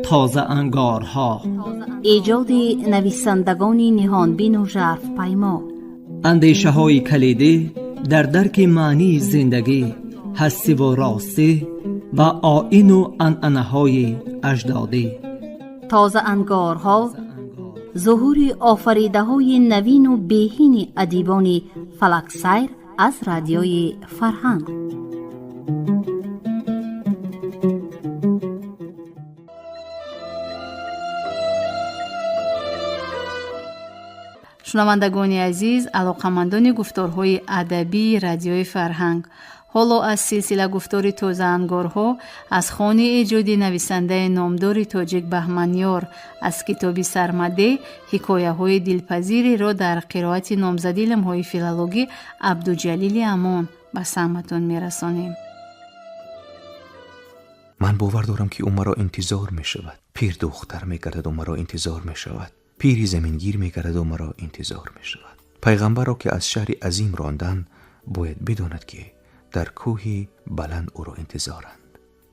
Тозаангорҳо, эҷоди нависандагони ниҳонбину жарфпаймо, андешаҳои калидӣ дар дарки маънии зиндагӣ, ҳастиву ростӣ ва оину анъанаҳои аҷдодӣ. Тозаангорҳо зуҳури офаридаҳои навину беҳини адибони фалаксайр аз Радиои Фарҳанг. Шунавандагони азиз, алоқамандони гуфторҳои адабии Радиои Фарҳанг, ҳоло аз силсила гуфтори тозаангорҳо аз хони эҷоди нависандаи номдори тоҷик Баҳманёр аз китоби Сармадеҳ ҳикояҳои дилпазиреро дар қироати номзади илмҳои филологӣ Абдуҷалили Амон ба самъатон мерасонем. Ман бовар дорам, ки ӯ маро интизор мешавад. Пир духтар мегардад, ӯ маро интизор мешавад. Пири замингир мегардад, ӯ маро интизор мешавад. Пайғамбарро, ки аз шаҳри азим ронданд, бояд бидонад, ки дар кӯҳи баланд ӯро интизоранд.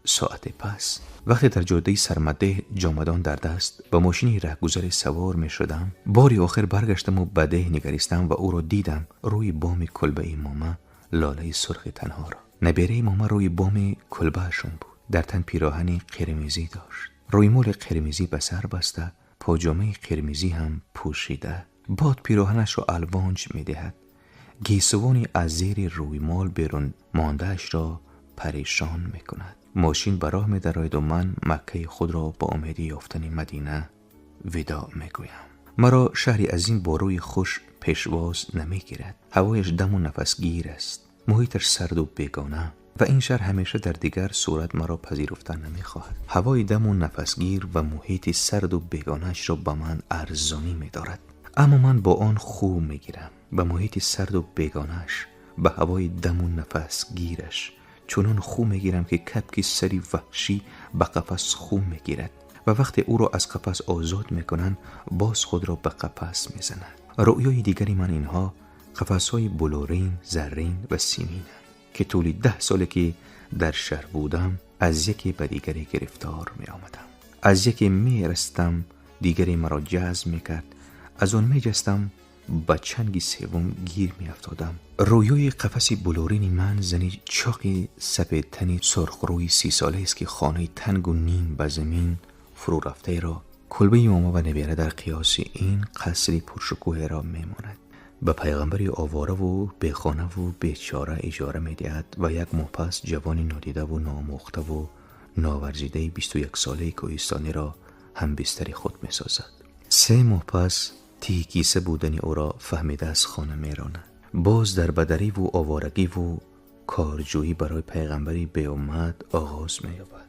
Соате пас, вақте дар ҷодаи Сармадеҳ ҷомадон дар даст ба мошини раҳгузаре савор мешудам, бори охир баргаштаму ба деҳ нигаристам ва ӯро дидам рӯи боми кулбаи мома, лолаи сурхи танҳоро. Набераи мома рӯи боми кулбаашон буд. Дар тан пироҳани қирмизӣ дошт, рӯймоли қирмизӣ ба сар баста, поҷомаи қирмизӣ ҳам пӯшида. Бод пироҳанашро алвонҷ медиҳад. Гесувони аз зери рӯймол берун мондаашро парешон мекунад. Мошин ба роҳ медарояду ман Маккаи худро ба умеди ёфтани Мадина видоъ мегӯям. Маро шаҳри азим бо рӯи хуш пешвоз намегирад. Ҳавояш даму нафасгир аст, муҳиташ сарду бегона, ва ин шаҳр ҳамеша дар дигар сурат маро пазируфта намехоҳад. Ҳавои даму нафасгир ва муҳити сарду бегонаашро ба ман арзонӣ медорад, аммо ман бо он хӯ мегирам. Ба муҳити сарду бегонааш, ба ҳавои даму нафасгираш чунон хӯ мегирам, ки кабки сари ваҳшӣ ба қафас хӯ мегирад ва вақте ӯро аз қафас озод мекунанд, боз худро ба қафас мезанад. Рӯёи дигари ман инҳо қафасҳои булурин, заррин ва симинанд, ки тӯли 10 соле ки дар шаҳр будам, аз яке ба дигаре гирифтор меомадам. Аз яке мерастам, дигаре маро ҷазб мекард, аз он меҷастам, ба чанги севум гир меафтодам. Рӯёи қафаси булурини ман зани чоқи сапедтани сурхрӯи 30солаест, ки хонаи тангу ним ба замин фурӯ рафтаеро кулбаи мома ва набера дар қиёси ин қасри пуршукӯҳеро мемонад. Ба пайғамбари овора-ву бехонаву бечора иҷора медиҳад ва як моҳ пас ҷавони нодидаву номӯхтаву новарзидаи 21солаи кӯҳистониро ҳамбистари худ месозад. 3 моҳ пас тиҳи киса будани ӯро фаҳмида аз хона меронад. Боз дар бадариву оворагиву корҷӯӣ барои пайғамбари беомад оғоз меёбад.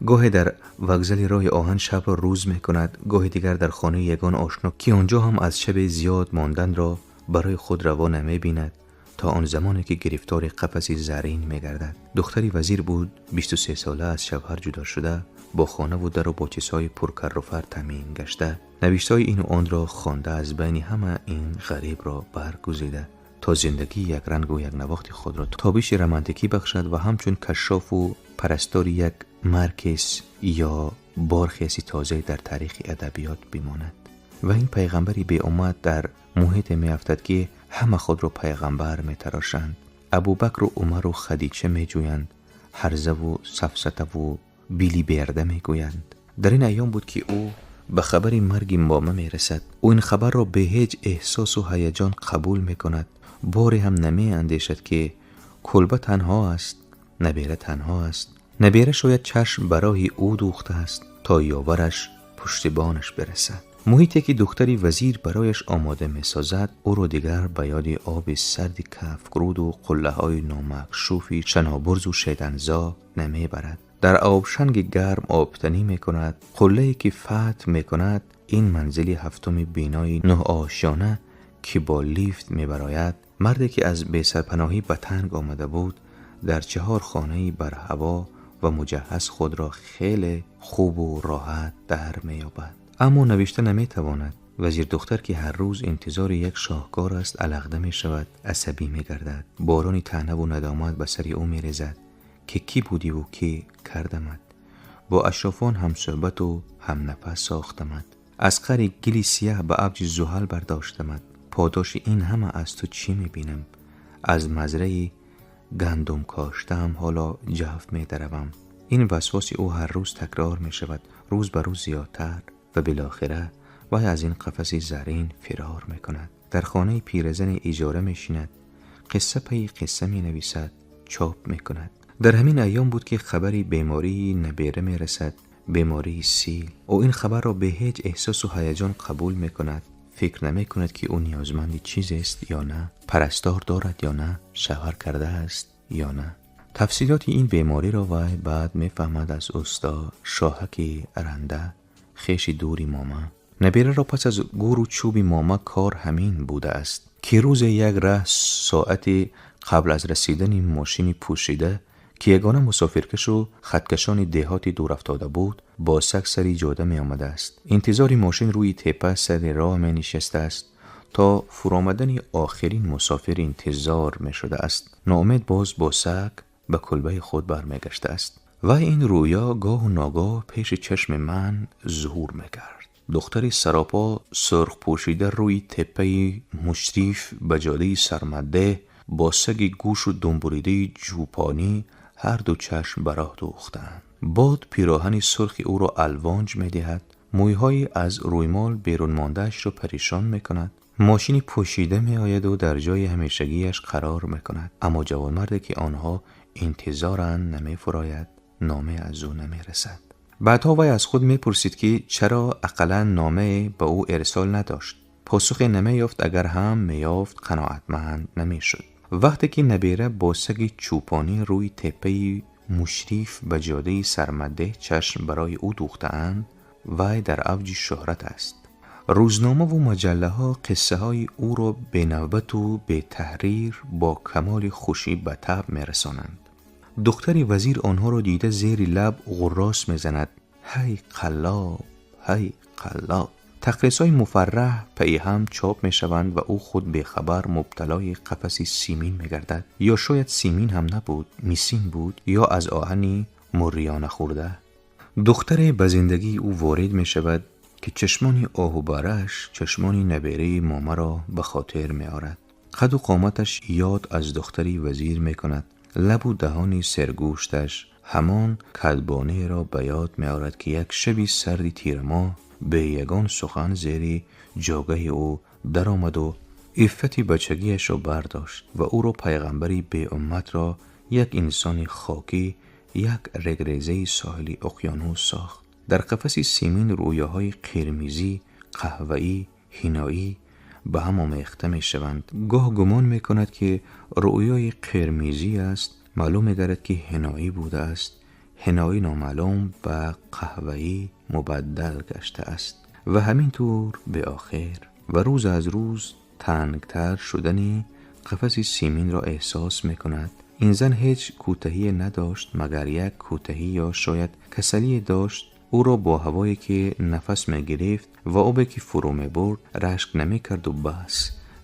Гоҳе дар вокзали роҳи оҳан шабро рӯз мекунад, гоҳе дигар дар хонаи ягон ошно, ки он ҷо ҳам аз шаби зиёд монданро барои худ раво намебинад, то он замоне ки гирифтори қафаси заррин мегардад. Духтари вазир буд, 23сола, аз шавҳар ҷудо шуда, бо хонаву дару бо чизҳои пуркарруфар таъмин гашта, навиштаҳои ину онро хонда, аз байни ҳама ин ғарибро баргузида, то зиндагии якрангу якнавохти худро тобиши романтикӣ бахшад ва ҳамчун кашшофу парастори як Маркес ё Борхеси тозае дар таърихи адабиёт бимонад. Ва ин пайғамбари беомад дар муҳите меафтад, ки ҳама худро пайғамбар метарошанд. Абубакру Умару Хадича меҷӯянд, ҳарзаву сафсатаву билиберда мегӯянд. Дар ин айём буд, ки ӯ ба хабари марги мома мерасад. Ӯ ин хабарро бе ҳеҷ эҳсосу ҳаяҷон қабул мекунад. Боре ҳам намеандешад, ки кулба танҳо аст, набера танҳо аст. Набера шояд чашм ба роҳи ӯ дӯхтааст, то ёвараш пуштибонаш бирасад. Муҳите ки духтари вазир барояш омода месозад, ӯро дигар ба ёди оби сарди кафгруду қуллаҳои номакшуфи шанобурзу шеданзо намебарад. Дар обшанги гарм обтанӣ мекунад. Қуллае ки фатҳ мекунад, ин манзили ҳафтуми бинои нӯҳошёна, ки бо лифт мебарояд. Марде ки аз бесарпаноҳӣ ба танг омада буд, дар 4 хонаи барҳаво ва муҷаҳҳаз худро хеле хубу роҳат дар меёбад, аммо навишта наметавонад. Вазирдухтар, ки ҳар рӯз интизори як шоҳкор аст, алағда мешавад, асабӣ мегардад. Борони таънаву надомат ба сари ӯ мерезад, ки кӣ будиву кӣ кардамат, бо ашрофон ҳамсӯҳбату ҳамнафас сохтамат, аз қари гили сияҳ ба авҷи зуҳал бардоштамат. Подоши ин ҳама аз ту чӣ мебинам? Аз мазраи гандум коштаам ҳоло ҷаф медаравам. Ин васвоси ӯ ҳар рӯз такрор мешавад, рӯз ба рӯз зиёдтар, ва билохира вай аз ин қафаси зарин фирор мекунад. Дар хонаи пиразане иҷора мешинад, қисса пайи қисса менависад, чоп мекунад. Дар ҳамин айём буд, ки хабари бемории набера мерасад, бемории сил. Ӯ ин хабарро бе ҳеҷ эҳсосу ҳаяҷон қабул мекунад. Фикр намекунад, ки ӯ ниёзманди чизест ё на, парастор дорад ё на, шавҳар кардааст ё на. Тафсилоти ин бемориро вай баъд мефаҳмад аз усто Шоҳаки Ранда, хеши дури мома. Набераро пас аз гуру чӯби мома кор ҳамин будааст, ки рӯзе як раҳ соати қабл аз расидани мошини пӯшида, ки ягона мусофиркашу хаткашони деҳоти дурафтода буд, бо саг сари ҷода меомадааст. Интизори мошин рӯи теппа сари роҳ менишастааст, то фуромадани охирин мусофир интизор мешудааст. Ноумед боз бо саг ба кулбаи худ бармегаштааст. Вай ин рӯё гоҳу ногоҳ пеши чашми ман зуҳур мекард. Духтари саропо сурхпӯшида рӯи теппаи мушриф ба ҷодаи сармадде бо саги гӯшу думбуридаи ҷӯпонӣ ҳарду чашм ба роҳ дӯхтаанд. Бод пироҳани сурхи ӯро алвонҷ медиҳад, мӯйҳои аз рӯймол берунмондаашро парешон мекунад. Мошини пӯшида меояду дар ҷои ҳамешагиаш қарор мекунад. Аммо ҷавонмарде, ки онҳо интизоранд, намефурояд, номе аз ӯ намерасад. Баъдҳо вай аз худ мепурсид, ки чаро ақаллан номае ба ӯ ирсол надошт. Посухе намеёфт, агар ҳам меёфт, қаноатманд намешуд. Вақте ки набера бо саги чӯпонӣ рӯи теппаи мушриф ба ҷодаи сармаддеҳ чашм барои ӯ дӯхтаанд, вай дар авҷи шӯҳрат аст. Рӯзномаву маҷаллаҳо қиссаҳои ӯро бенавбату бетаҳрир бо камоли хушӣ ба таб мерасонанд. Духтари вазир онҳоро дида зери лаб ғуррос мезанад: ҳай қаллоб, ҳай қаллоб. Тақризҳои муфарраҳ пайи ҳам чоп мешаванд ва ӯ худ бехабар мубталои қафаси симин мегардад. Ё шояд симин ҳам набуд, мисин буд, ё аз оҳани мурриёна хӯрда. Духтаре ба зиндагии ӯ ворид мешавад, ки чашмони оҳубараш чашмони набераи момаро ба хотир меорад. Қаду қоматаш ёд аз духтари вазир мекунад. Лабу даҳони сергӯшташ ҳамон кадбонеро ба ёд меорад, ки як шаби сарди тирамоҳ бе ягон сухан зери ҷогаҳи ӯ даромаду иффати бачагиашро бардошт ва ӯро, пайғамбари беумматро, як инсони хокӣ, як регрезаи соҳили уқёнус сохт. Дар қафаси симин рӯёҳои қирмизӣ, қаҳваӣ, ҳиноӣ ба ҳам омехта мешаванд. Гоҳ гумон мекунад, ки рӯёи қирмизӣ аст, маълум мегардад, ки ҳиноӣ будааст. Ҳиноӣ номаълум ба қаҳваӣ мубаддал гаштааст. Ва ҳамин тур беохир. Ва рӯз аз рӯз тангтар шудани қафаси симинро эҳсос мекунад. Ин зан ҳеҷ кӯтаҳие надошт, магар як кӯтаҳӣ ё шояд касалие дошт. Ӯро бо ҳавое ки нафас мегирифт ва обе ки фурӯ мебурд рашк намекарду бас.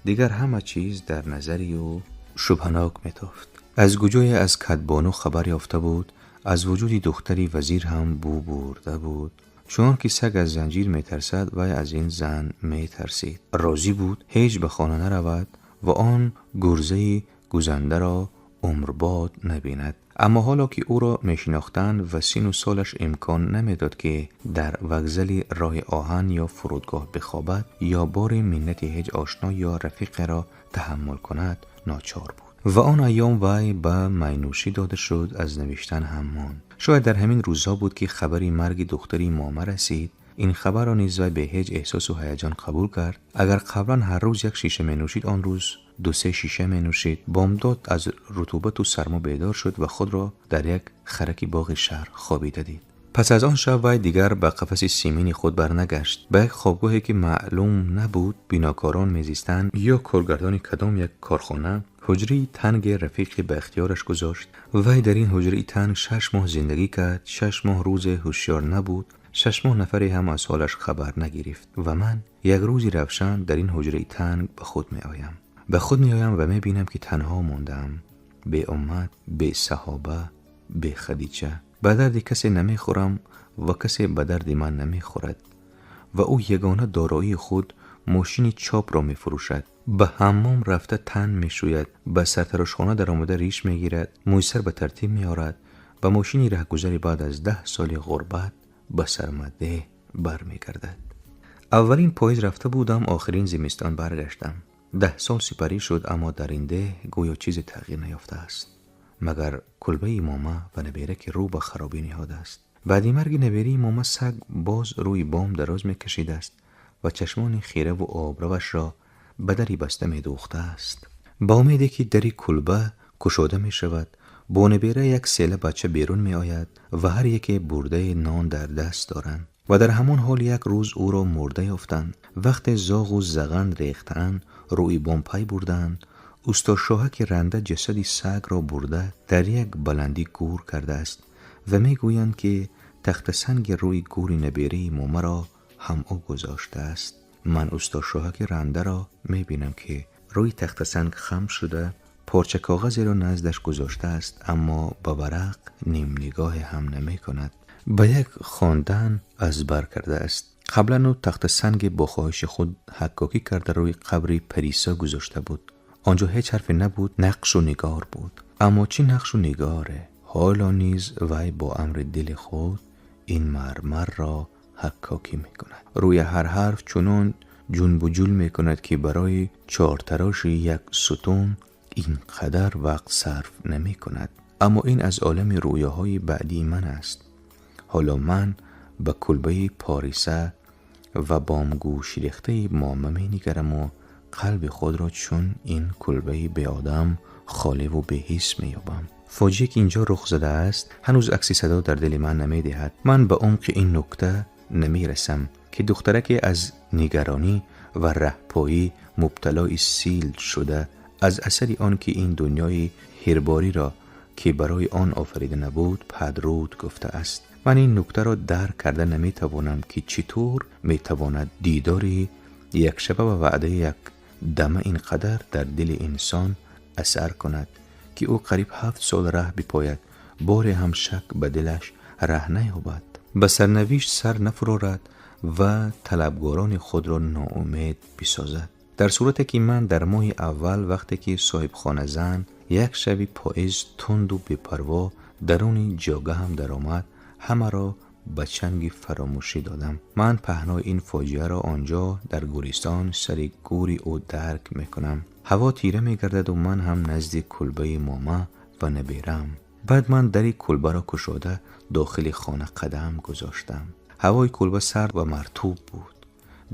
Дигар ҳама чиз дар назари ӯ шубҳанок метофт. Аз куҷое аз кадбону хабар ёфта буд, аз вуҷуди духтари вазир ҳам бӯ бурда буд. Чунон ки саг аз занҷир метарсад, вай аз ин зан метарсид. Розӣ буд ҳеҷ ба хона наравад ва он гурзаи гузандаро умрбод набинад. Аммо ҳоло ки ӯро мешинохтанд ва сину солаш имкон намедод, ки дар вокзали роҳи оҳан ё фурудгоҳ бихобад ё бори миннати ҳеҷ ошно ё рафиқеро таҳаммул кунад, ночор буд. Ва он айём вай ба майнӯшӣ дода шуд, аз навиштан ҳам монд. Шояд дар ҳамин рӯзҳо буд, ки хабари марги духтари мома расид. Ин хабарро низ вай бе ҳеҷ эҳсосу ҳаяҷон қабул кард. Агар қаблан ҳар рӯз як шиша менӯшид, он рӯз ду-се шиша менӯшид. Бомдод аз рутубату сармо бедор шуд ва худро дар як хараки боғи шаҳр хобида дид. Пас аз он шаб вай дигар ба қафаси симини худ барнагашт. Ба як хобгоҳе, ки маълум набуд бинокорон мезистанд ё коргардони кадом як корхона, ҳуҷраи танге рафиқе ба ихтиёраш гузошт. Вай дар ин ҳуҷраи танг 6 моҳ зиндагӣ кард. 6 моҳ рӯзе ҳушёр набуд. 6 моҳ нафаре ҳам аз ҳолаш хабар нагирифт. Ва ман як рӯзи равшан дар ин ҳуҷраи танг ба худ меоям. Ба худ меоям ва мебинам, ки танҳо мондаам, беуммат, бесаҳоба, Бе Хадича. Ба дарди касе намехӯрам ва касе ба дарди ман намехӯрад. Ва ӯ ягона дороии худ мошини чопро мефурӯшад. Ба ҳаммом рафта тан мешӯяд, ба сартарошхона даромада риш мегирад, мӯйсар ба тартиб меорад, ба мошини раҳгузари баъд аз 10 соли ғурбат ба сармадеҳ бармегардад. Аввалин поиз рафта будам, охирин зимистон баргаштам. 10 сол сипарӣ шуд, аммо дар ин деҳ гӯё чизе тағйир наёфтааст, магар кулбаи мома ва набера, ки рӯ ба харобӣ ниҳодааст. Баъди марги наберии мома саг боз рӯи бом дароз мекашидааст ва чашмони хираву обравашро ба дари баста медӯхтааст, ба умеде ки дари кулба кушода мешавад, бо набера як села бача берун меояд ва ҳар яке бурдаи нон дар даст доранд. Ва дар ҳамон ҳол як рӯз ӯро мурда ёфтанд. Вақте зоғу заған рехтаанд, рӯи бом пай бурдаанд: устошоҳаки ранда ҷасади сагро бурда дар як баландӣ гӯр кардааст ва мегӯянд, ки тахтасанги рӯи гӯри набераи момаро ҳам ӯ гузоштааст. Ман устошоҳаки рандаро мебинам, ки рӯи тахтасанг хам шуда, порча коғазеро наздаш гузоштааст, аммо ба варақ нимнигоҳе ҳам намекунад, ба як хондан аз бар кардааст. Қаблан ӯ тахтасанге бо хоҳиши худ ҳаккокӣ карда рӯи қабри Париса гузошта буд. Он ҷо ҳеҷ ҳарфе набуд, нақшу нигор буд. Аммо чӣ нақшу нигоре! Ҳоло низ вай бо амри дили худ ин мармарро ҳаккокӣ мекунад. Рӯи ҳар ҳарф чунон ҷунбуҷул мекунад, ки барои чортароши як сутун ин қадар вақт сарф намекунад. Аммо ин аз олами рӯёҳои баъдии ман аст. Ҳоло ман ба кулбаи пориса ва бомгӯшрехтаи мома менигараму қалби худро чун ин кулбаи беодам холиву беҳис меёбам. Фоҷиа, ки инҷо рух задааст, ҳанӯз акси садо дар дили ман намедиҳад. Ман ба умқи ин нукта намерасам, ки духтараке аз нигаронӣ ва раҳпоӣ мубталои сил шуда, аз асари он ки ин дунёи ҳирбориро, ки барои он офарида набуд, падруд гуфтааст. Ман ин нуктаро дарк карда наметавонам, ки чӣ тур метавонад дидори якшаба ва ваъдаи як дама ин қадар дар дили инсон асар кунад, ки ӯ қариб 7 сол раҳ бипояд, боре ҳам шак ба дилаш раҳ наёбад, ба сарнавишт сар нафурорад ва талабгорони худро ноумед бисозад. Дар сурате ки ман дар моҳи аввал, вақте ки соҳибхоназан як шаби поиз тунду бепарво даруни ҷогаҳам даромад, ҳамаро ба чанги фаромӯшӣ додам. Ман паҳнои ин фоҷиаро он ҷо, дар гӯристон, сари гӯри ӯ дарк мекунам. Ҳаво тира мегардаду ман ҳам назди кулбаи мома ва набераам. Баъд ман дари кулбаро кушода дохили хона қадам гузоштам. Ҳавои кулба сард ва мартуб буд.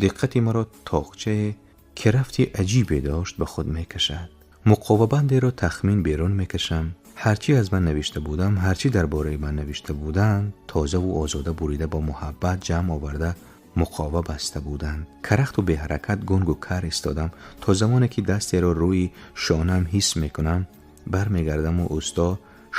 Диққати маро тоқчае, ки рафти аҷибе дошт, ба худ мекашад. Муқовабандеро тахмин берун мекашам. Ҳарчӣ аз ман навишта будам, ҳарчӣ дар бораи ман навишта буданд, тозаву озода бурида, бо муҳаббат ҷамъ оварда, муқова баста буданд. Карахту беҳаракат, гунгу кар истодам, то замоне ки дастеро рӯи шонаам ҳис мекунам. Бармегардаму усто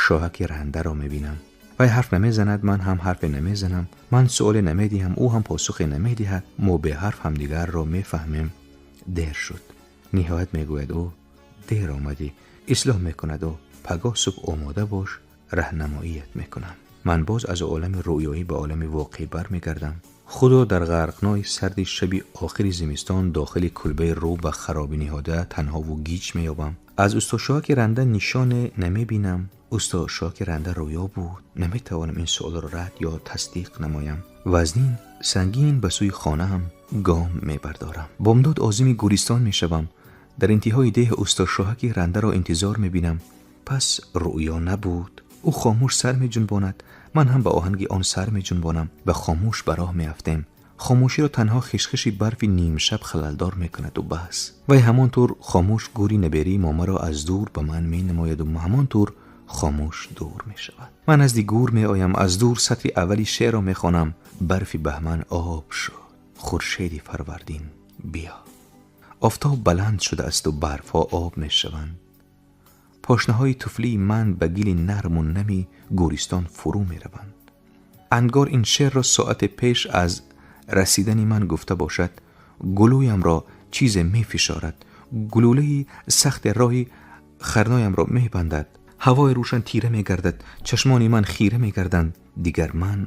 шоҳаки рандаро мебинам. Вай ҳарф намезанад, ман ҳам ҳарфе намезанам. Ман суоле намедиҳам, ӯ ҳам посухе намедиҳад. Мо беҳарф ҳамдигарро мефаҳмем. Дер шуд, ниҳоят мегӯяд ӯ. Дер омадӣ, ислоҳ мекунад ӯ. Пагоҳ субҳ омода бош, раҳнамоият мекунам. Ман боз аз олами рӯёӣ ба олами воқеӣ бармегардам. Худро дар ғарқнои сарди шаби охири зимистон дохили кулбаи рӯ ба харобӣ ниҳода танҳову гиҷ меёбам. Аз устошоҳаки ранда нишоне намебинам. Устошоҳаки ранда рӯё буд? Наметавонам ин суолро рад ё тасдиқ намоям. Вазнин, сангин ба сӯи хонаам гом мебардорам. Бомдод озими гӯристон мешавам. Дар интиҳои деҳ устошоҳаки рандаро интизор мебинам. Пас рӯё набуд. Ӯ хомӯш сар меҷунбонад, ман ҳам ба оҳанги он сар меҷунбонам ва хомӯш ба роҳ меафтем. Хомӯширо танҳо хишхиши барфи нимшаб халалдор мекунаду бас. Вай ҳамон тур хомӯш гӯри наберии момаро аз дур ба ман менамояду ҳамон тур хомӯш дур мешавад. Ман назди гӯр меоям, аз дур сатри аввали шеърро мехонам: «Барфи баҳман об шуд, хуршеди фарвардин биё». Офтоб баланд шудаасту барфҳо об мешаванд. Пошнаҳои туфлии ман ба гили нарму нами гӯристон фурӯ мераванд. Ангор ин шеърро соате пеш аз расидани ман гуфта бошад. Гулӯямро чизе мефишорад, гулӯлаи сахте роҳи харноямро мебандад. Ҳавои рӯшан тира мегардад, чашмони ман хира мегарданд. Дигар ман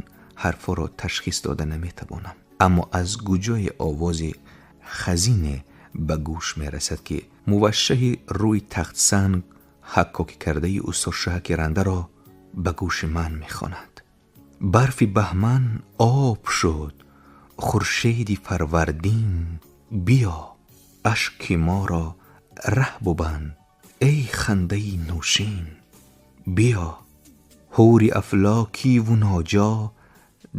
ҳарфҳоро ташхис дода наметавонам. Аммо аз гуҷои овози хазине ба гӯш мерасад, ки мувашшаҳи рӯи тахтсанг ҳаккокӣ кардаи устод Шаҳаки рандаро ба гӯши ман мехонад. Барфи баҳман об шуд, хуршеди фарвардин, биё, ашки моро раҳ бубанд, эй хандаи нӯшин, биё. Ҳури афлокиву ноҷо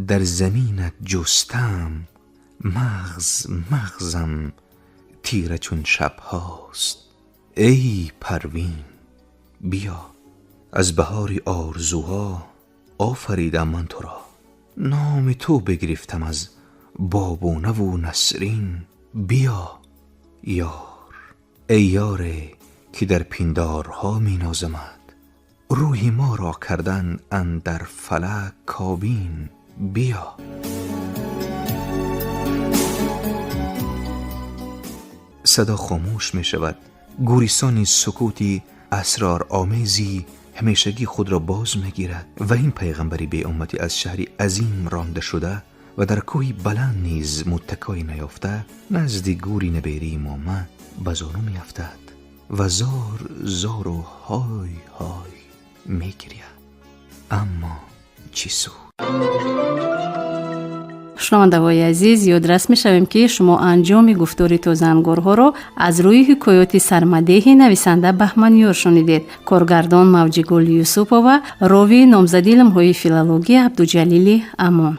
дар заминат ҷустам, мағз мағзам тира чун шабҳост, эй Парвин, биё. Аз баҳори орзуҳо офаридам ман туро, номи ту бигирифтам аз бобунаву Насрин, биё. Ёр, эй ёре, ки дар пиндорҳо менозамад, рӯҳи моро кардан андар фалак кобин, биё. Садо хомӯш мешавад. Гӯристони сукути асроромези ҳамешагӣ худро боз мегирад ва ин пайғамбари беумматӣ аз шаҳри азим ронда шуда ва дар кӯҳи баланд низ муттакое наёфта, назди гӯри наберии мома ба зону меафтад ва зор зору ҳой ҳой мегиряд. Аммо чӣ суд? Шунавандаҳои азиз, ёдрас мешавем, ки шумо анҷоми гуфтори тозаангорҳоро аз рӯи ҳикоёти сармадеҳи нависанда Баҳманёр шунидед. Коргардон Мавҷигул Юсупова, ровии номзади илмҳои филология Абдуҷалили Амон.